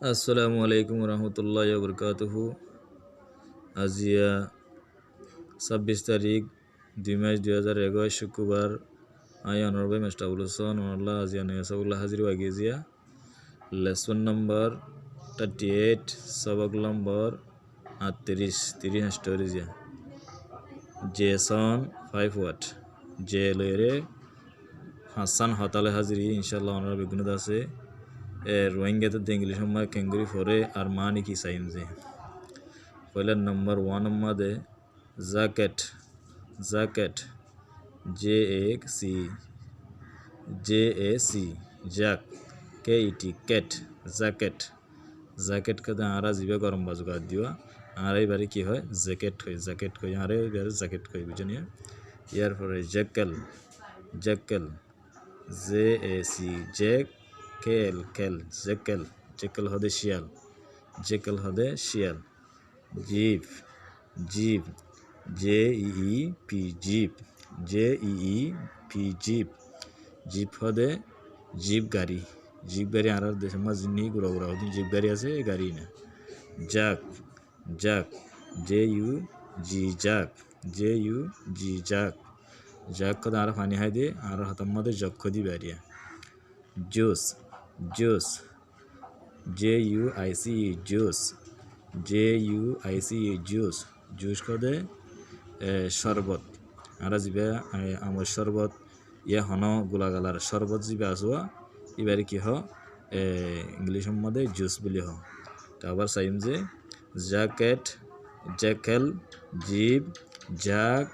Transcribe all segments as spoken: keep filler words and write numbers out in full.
Assalamu alaikum warahmatulláhi wabarakátuhu. Aziya sábbic tarík, dui mac, dui házar ekuic, cúkkurbar. Añí onorar bái Mister Abul Hosen, onolla aziya noya sobok loi házir ói giyé. Lesson nombor thirty eight, sobok nombor añctiric, tiric nosto ói giyé. J sound five word. J loire fañssán hotá loi házir óiye, incállah onorá beggúne dase. E, Rohingya te de English ot ma kengori fore ar mani ki saiyum ze. Foila nombor one ot ma de jacket, jacket, J A C, J A C, jack, K E T, cat, jacket. Jacket hoóde añára zibá gorom bazu gat diba, añára ibáre ki hoó? Jacket hoó, jacket hoó, añára ibáre jacket hoó, buijjó né? Yar fore jackal, jackal, J A C, jack, K L, kal, jackal, jackal hoóde ciyal, jackal hoóde ciyal. Jeep, jeep, J E E P, jeep, J E E P, jeep. Jeep hoóde jeep gari, jeep gari añárar decór maze ziín gura gura hoóde jeep gari asé, e gari na. Jug, jug, J U G, jug, J U G, jug. Jug hoóde añára faní hái de, añárar hotár maze jug hoóde ibáre. Juice, juice, J U I C E, juice, J U I C E, juice. Juice hoóde, e, córbot. Añára zibá, e, amor córbot, yá honó gulagalar córbot zibá asé, ibáre ki hoó? E, English ot ma de juice buli hoó. Te abar saiyum ze jacket, jackal, jeep, jug,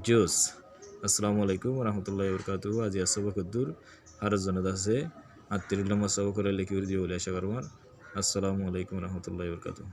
juice. Assalamu alaikum warahmatulláhi wabarakátuhu. Aziya sobok eddúr. Ar zone dase añctiric nombor sobok ore lekí gori dibo buli acá gorí. Assalamu alaikum warahmatulláhi wabarakátuhu.